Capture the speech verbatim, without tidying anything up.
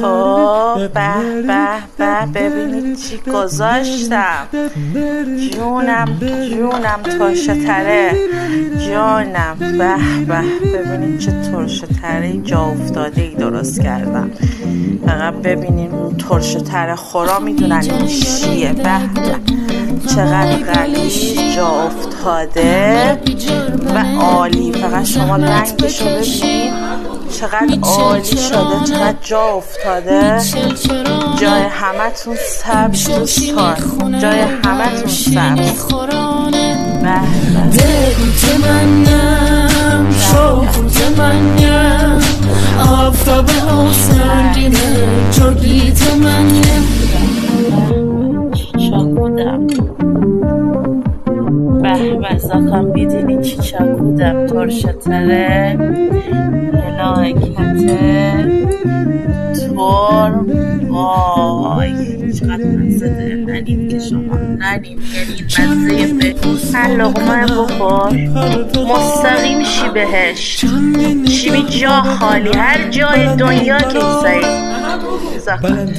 خب، به به به، ببینید چی گذاشتم. جونم، جونم، ترش‌تره. جانم، به به، ببینید چه ترش‌تره جا افتاده‌ای درست کردم. فقط ببینید اون ترش‌تره خورا می‌دونن این چیه. به به، چقدر غلیظ جا افتاده و عالی. فقط شما رنگشو ببینید چقدر عالی شده، چقدر جا افتاده. جای همه‌تون سبز دوستان، جای همه‌تون سبز. به به. چاکودم. به به، زاکان بیدینی چی چاکودم، ترش‌تره، فلاکته، ترم. وای، چقدر مزه داره. ننیم که شما ننیم، یعنی مزه به هر لقمه بخور. مستقیم شی بهشت، شیمی جا خالی، هر جای دنیا که ایسایی. زاکان.